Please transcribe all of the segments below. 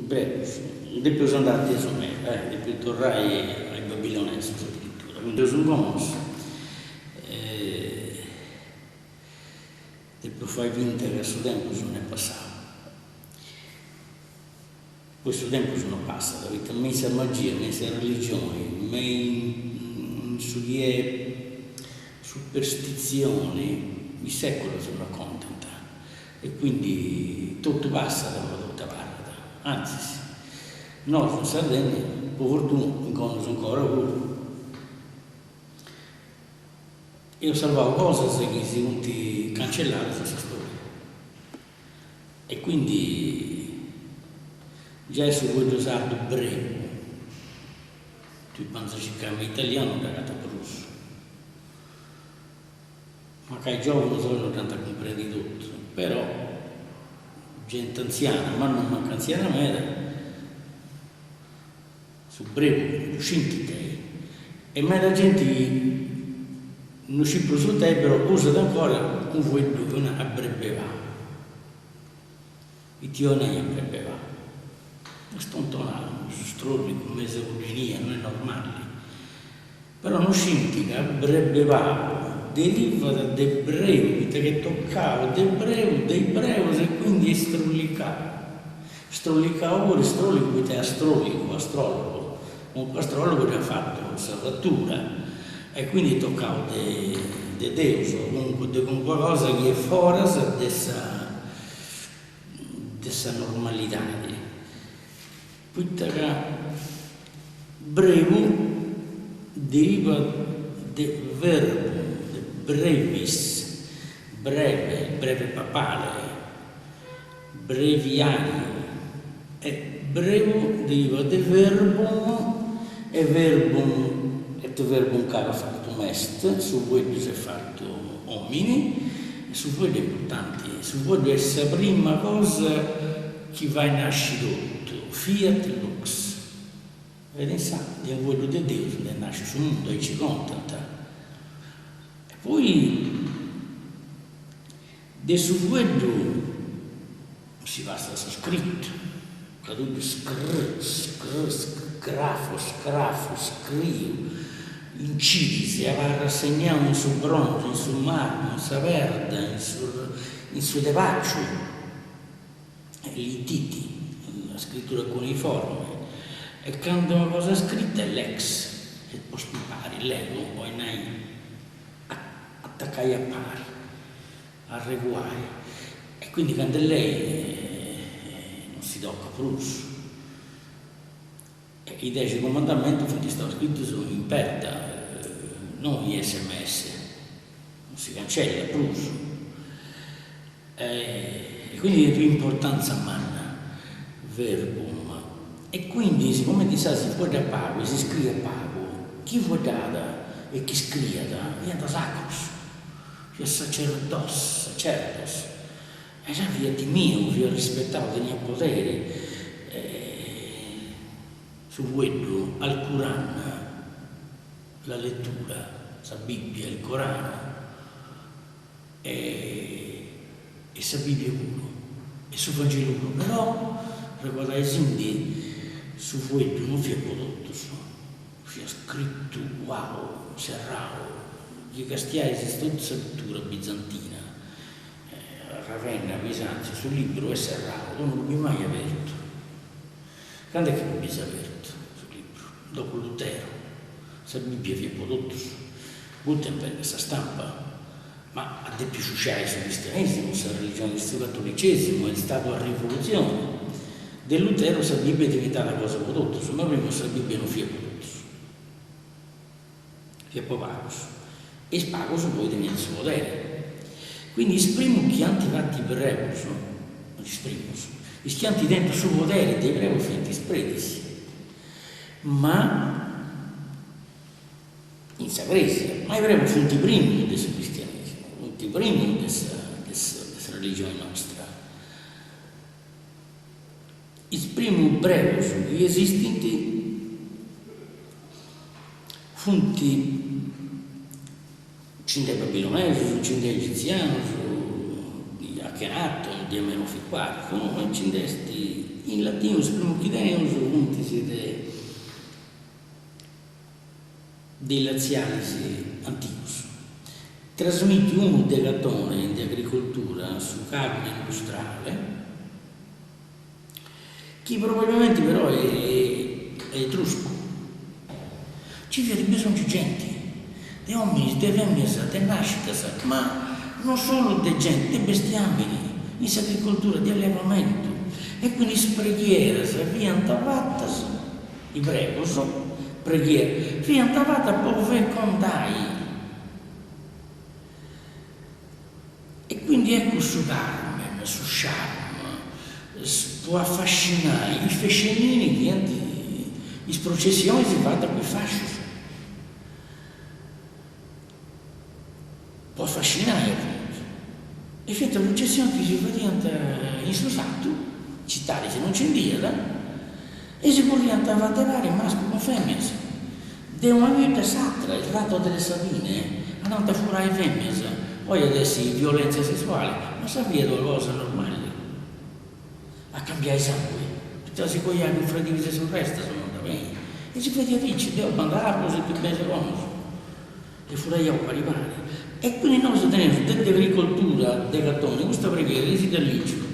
Brebus, depeus andai atesu meda, eh, depeus torrai a is babilonesus addirittura, quindi seus bonus e depeus fai finta ca su tempus non est passau. Poi su tempus non passat, poita me in sa magia, me in sa religioni, me in su chi est superstitzioni, is seculos no contant E quindi totu passat ma totu abarrat. Antzis, nosu in Sardegna, po fortuna, ingonis ancora puru, eus sarvau cosas chi si funt cancelladas in sa storia. E quindi giai su fueddu sardu brebu, tui bandas a circai me italianu non dd'agatas prus. Mancai giòvunus oi no dd'ant a cumprendi totu, però genti antziana, ma non mancu antziana meda, su brebu ddu scint it'est. E meda genti chi no scit prus it'est però usat ancora unu fueddu chi nau abrebevau. Ite 'olit nai abrebevau? Est stontonau, stròllicu, mesu cuddinia, no est normali. Però no scint ca abrebevau derivat de breu, poita ca est tocau de breu de is breus e quindi est strollicau. Strollicau puru est stròllicu poita est astròligu, astròlogu, calincunu astròlogu dd'at fatu sa fatura e quindi est tocau de de Deus o comunque de calincuna cosa chi est foras de sa de sa normalidadi. Poita ca brebu derivat de verbum, de brevis, breve, breve papale, breviariu, e brebu derivat de verbum e verbum et verbum caro factum est, su fueddu s'est fatu omini, e su fueddu est importanti, su fueddu est sa prima cosa chi fait nasci totu, fiat lux. E insa, de unu fueddu de Deus nd'est nasciu su mundu, aici contant. E poi de su fueddu si passat a su scritu, ca totu scr, scr, grafo, scrafu, scriu, incidis e abarrat segnau in su bronzu, in su marmu, in sa perda, in su in su tebaciu. Li Ittiti, la scrittura cuneiforme, e candu una cosa scrita est lex, est postu impari, lego 'olit nai atacai a pari, arreguai, e quindi candu est lei non si tocat prus. E i dexi cumandamentus funt istaus scritus in perda, non in sms, non si cancellat prus. E quindi tenit importanza manna, verbum. E quindi sigumenti insaras si fueddat pagu e si scriet pagu, chi fueddat e chi scriiat fiant sacrus, fiat sacerdos, sacerdos, e già fiat timiu, fiat rispetau, teniat poderi. Su fueddu al Quran, la lettura, sa Bibbia, il Corano, e e sa Bibbia puru, e su Vangelu puru, però arregodaisindi su fueddu non fiat po totus, fiat scritu cuau, serrau, chi castiais totu sa cultura bizantina, Ravenna, Bisanzio, su libru est serrau, tui non ddu bis mai abertu, candu est chi ddu bis abertu su libru? Dopu Lutero, sa Bibbia fiat po totus, Gutenberg, sa stampa, Ma at depiu sciusciai su cristianesimu, sa religioni, su cattolicesimu, est stadu una rivoluzioni. De Lutero sa Bibbia est diventada cosa po totus, ma primu sa Bibbia non fiat po totus, fiat po pagus, e is pagus poi teniant su poderi. Quindi is primus chi ant fatu is brebus, is primus, is chi ant tentu su poderi de is brebus fiant is predis, ma in sa crèsia, ma is brebus funt primu de su cristianesimu, funt primu de sa de sa religioni nostra. Is primus brebus chi esistint funt, nci nd'est babilonesus, nci nd'est egitzianus,. Akhenaton, de Amenofi Cuartu, no nci nd'est in latinu, is primus chi teneus funt is de de is latzialis antigus. Trasmitiu unu de Catone in De agricoltura, su Carmen lustrale, chi probabilmenti però est etruscu. Nci fiat bisongiu genti, de ominis, de feminas, de nascidas, ma non solu de genti, de bestiamini, in s'agricoltura, de allevamentu, e quindi is preghieras fiant fatas, i pregus, preghiera, fiant fatas po fecondai. E quindi eccu su Carmen, su charme, po affascinai i fescennini fiant is processionis fatas cun is fascius, po affascinai apuntu. E fiant processionis chi si fadiant in su satu, citadis non nci nd'iat, e si curriant avatu 'e pari mascus cun feminas. De una bidda a s'atra, il ratto delle Sabine, andant a furai feminas, oi at essi violèntzia sessuali, ma sa fiat una cosa normali, a cambiai sanguini, poita si coiai cun fradilis e sorrestas non andat beni, e si fadiat aici, deu bandà po seti mesis bonus e furaiaus pari pari, e quindi nosu teneus de De agricoltura de Catone custa preghiera chi si dda lìgiu.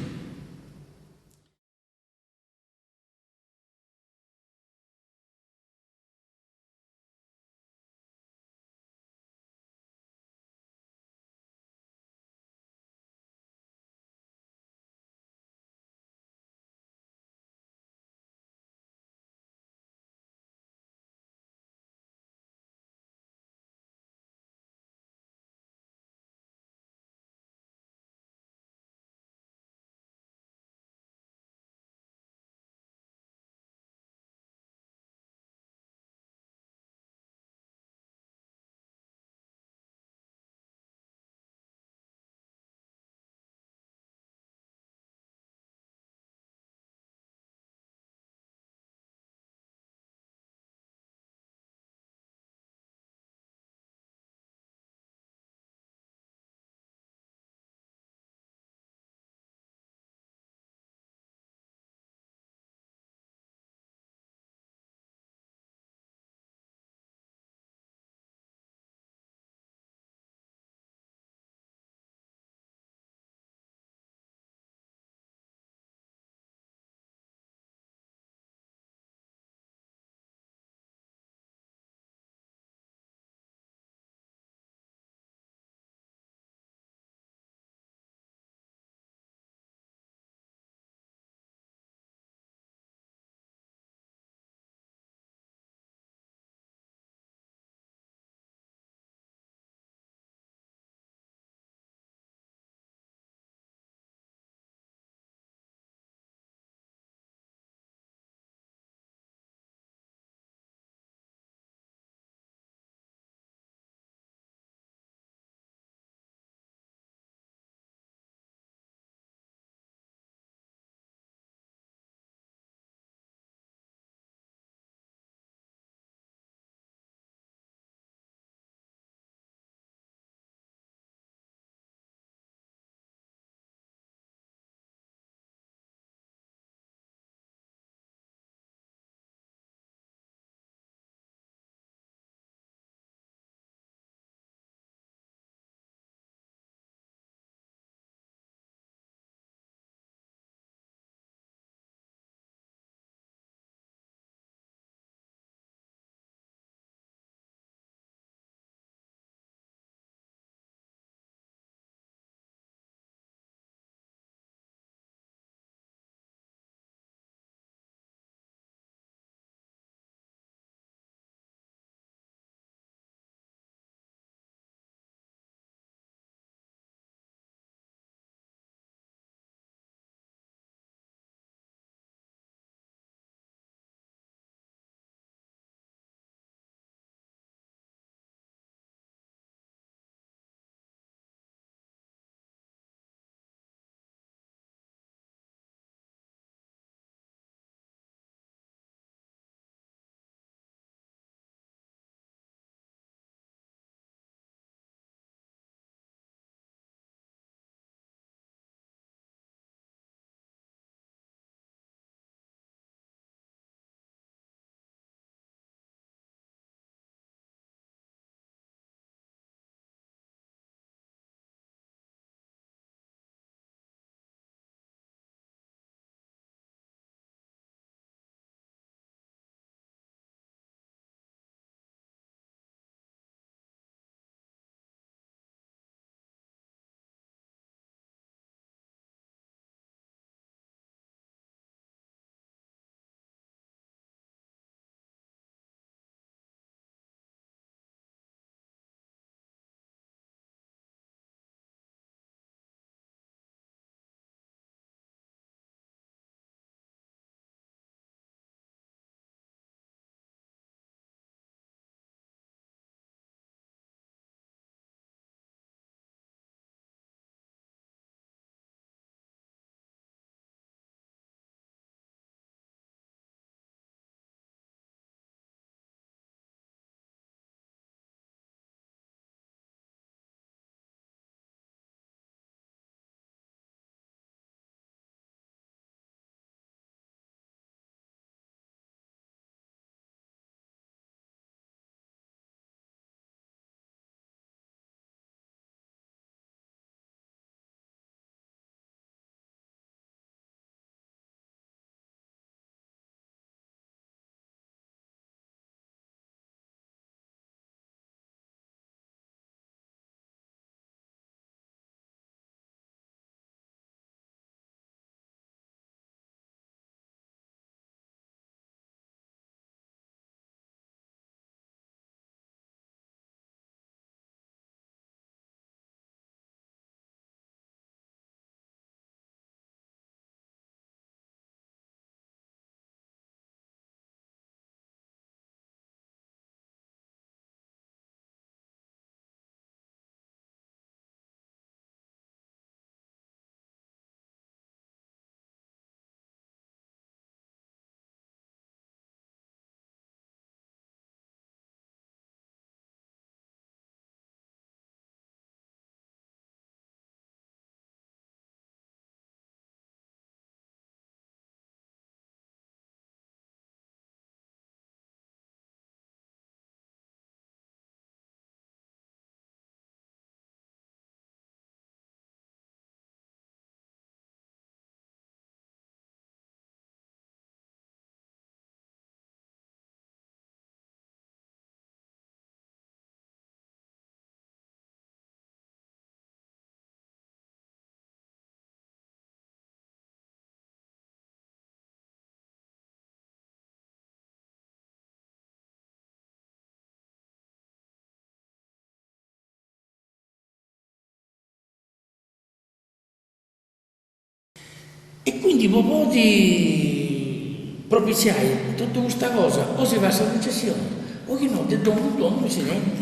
E quindi po podi propitziai totu custa cosa o si fait sa prucessioni o chi no de domu in domu si tenint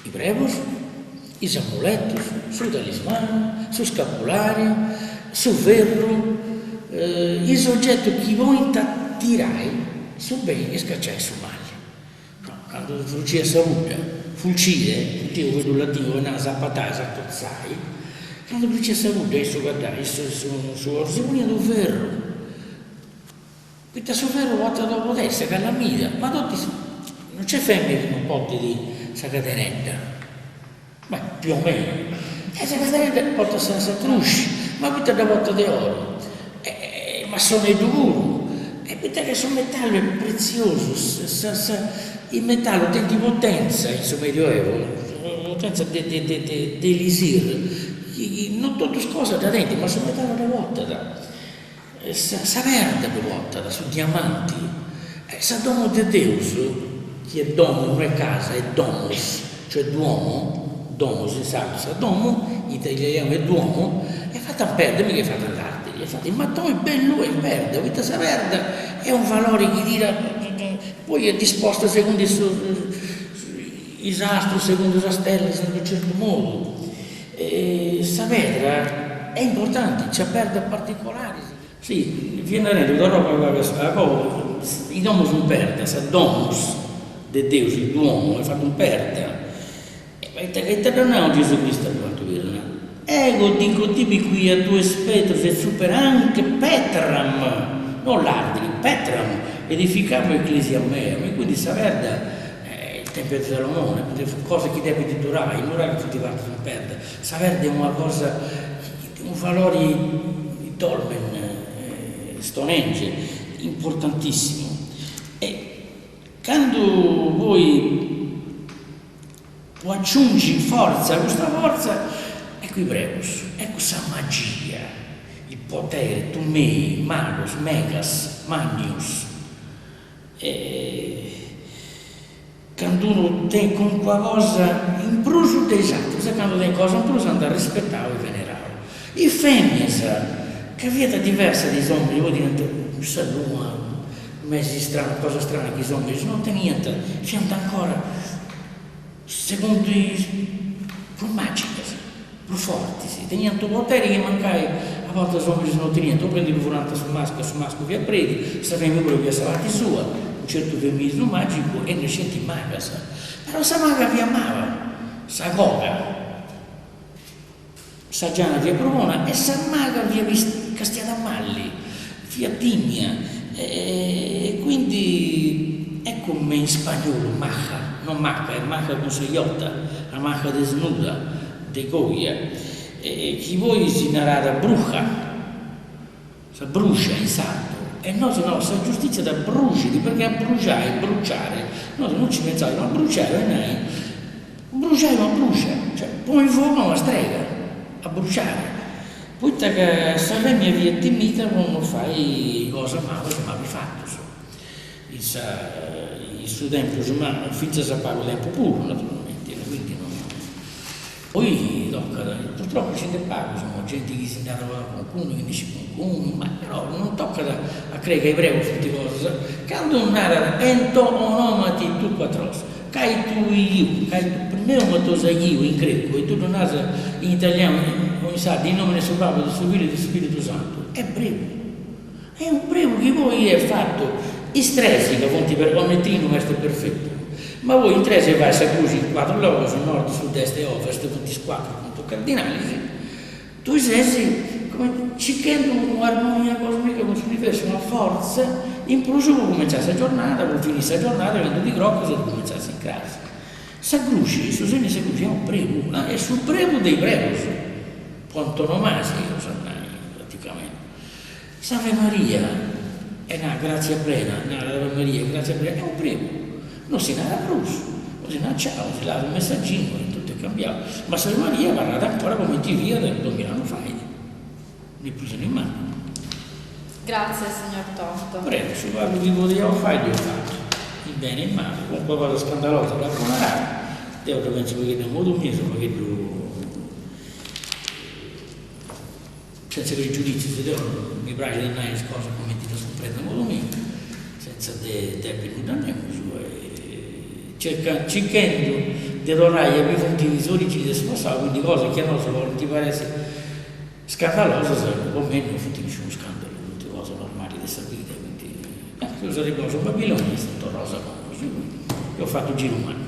i prebus, is amuletus, su talismanu, su scapulariu, su ferru, is ogetus chi podint atirai su beni e scacciai su mali. No, candu fruciat sa pudda, fulcire, funt unu fueddu latinu po nai zapatai, s'atotzai, candu fruciat sa pudda in su caddai, in su coru, si poniat unu ferru, poita su ferru portat una potèntzia calamida, ma totu, non nc'est fèmina chi non portit sa cadenedda, ma più o meno, e sa cadenedda portat sa cruxi, ma poita dda portat de oru? Ma s'aneddu puru, e poita ca su metallu est pretziosu, il metallu tenit potenza in su medioevo, potenza de de de de de elisir, chi non totus is cosas dda tenint, ma su metallu dda portat, sa sa perda ddu portat, su diamanti, sa domu de Deus, chi est domu no est casa est domus, cioè duomo, domus in sardu sa domu, in italianu est duomo, est fata in perda, miga est fata in lardiri, est fata in matoni bellu e in perda, poita sa perda est unu valori chi tirat, poi est disposta segundu is astrus, segundu sas stellas, in unu certu modu, sa pedra est importanti, nc'at perdas particolaris. Si, fia narendi, torrau pagu pagu a coa, is domus in perda, sa domus de Deus, il duomo, est fatu in perda, e ita ita dd'at nau Gesù Cristu a Santu Pedru, nau, ego dico tibi quia tu es Petrus et super hanc petram, no lardiri, petram, edificabo ecclesiam meam, e quindi sa perda est il tempio di Salomone, cosa chi depit durai, i nuraghi funt fatus in perda, sa perda est una cosa Unu valori dolmen, Stonehenge, importantissimu. E candu poi po aciungi fortza a custa fortza, eccu i prebus, eccu sa magia, il potere, tu mei, magos, megas, magnius. E Candu unu tenit calincuna cosa in prus de is atrus e candu tenit cosa in prus andat rispetau e venerau. Is feminas, ca fiant diversas de is ominis, poi teniant cussa luna mesi strana, cosa strana chi is ominis non teniant, fiant ancora segundu is prus magicas. Prus fortis, teniant unu poteri chi mancai a bortas is ominis no teniant, o ndi ddu furant a su mascu e su mascu fiat predi, sa femina puru fiat sa parti sua, unu certu feminismu magicu e nasciant is magas. Però sa maga fiat mala, sa coga, sa giana fiat prus bona e sa maga fiat castiada mali, fiat timia e quindi è come in spagnolu maja, no maca, est maja cun sa jota, la maja desnuda de Goya, e chi poi si narat bruja, sa bruxa in sardu, e nosu naraus sa giustizia t'abbruxit, perché abbruxai, bruciare, nosu non ci pentzaus, ma bruciai 'olit nai bruxai una bruxa, cioè ponni fogu a una strega, abbruciare, poita ca sa femina fiat timida po non fai cosa mala, mabi fatus. In sa in su tempus ma fintzas a pagu tempus puru naturalmenti no quindi no poi tocat purtroppo nci nd'est pagus imoi genti chi si nd'at calincunu chi ndi scit calincunu ma però non tocat a crei ca i prebus funt cosas candu narat ento onomati tu patros kai tu iu kai tu pneumatos agiu in grecu e tui ddu naras in italianu o in sardu in nomine 'e su Babbu de su Fillu e de su Spiritu Santu est prebu Est unu prebu chi poi est fatu is tres ca funt per omne trinum est perfectum, ma poi in tres fait sa cruxi in cuatru logus, nord, sud, est e ovest, funt is cuatru puntus cardinalis, tui ses cumenti circhendi un'armonia cosmica cun s'universu, una fortza in prus po cumenciai sa giornada, po fini sa giornada candu ti crocas e cumenciai s'incras. Sa cruxi, su segnu 'e sa cruxi est unu prebu, est su prebu de i prebus, po antonomasia eus a nai praticamenti. S'Ave Maria e narat grazia plena, narat Ave Maria grazia plena, est unu prebu, non si narat prus, o si narat ciao, si lassat unu messagginu e totu est cambiau, ma s'Ave Maria abarrat ancora cumenti fiat duamilla annus fait, ni prus e ni mancu. Grazie signor Torto. Prego, su pagu chi podiaus fai dd'eus fatu, in bene e in male, calincuna cosa scandalosa dd'apu narau, deu ddu pentzu u' pagheddu a modu miu, su pagheddu. Senza pregiuditzius, deu mi praxit a nai is cosas cumenti ddas cumprendu a modu miu, senza de depi nudda a nemus e circa circhendu de torrai a bi funt is originis de su passau, quindi cosas chi a nosu podint paressi scandalosas, po mei no funt nisciunu scandalu, funt cosas normalis de sa vida, quindi seus arribaus a Babilonia e seus torraus a domu, eus fatu giru mannu.